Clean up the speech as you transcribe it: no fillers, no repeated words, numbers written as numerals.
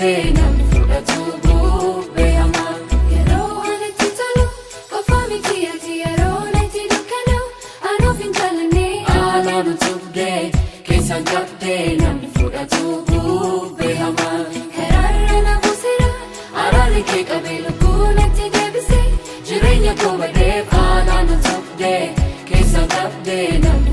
cabdee nam fudhatu bubbee hamaa. Yeroo anatti tolu qofa miti ati, yeroo natti dukkanaa'u anoof hin jaallanne. Aanaan utubdee keessaan cabdee nam fudhatu bubbee hamaa. Karaarra na buuseera araarri kee qabee lubbuu natti deebise. Jireenya koo badeef aanaan utubdee keessaan cabdee nam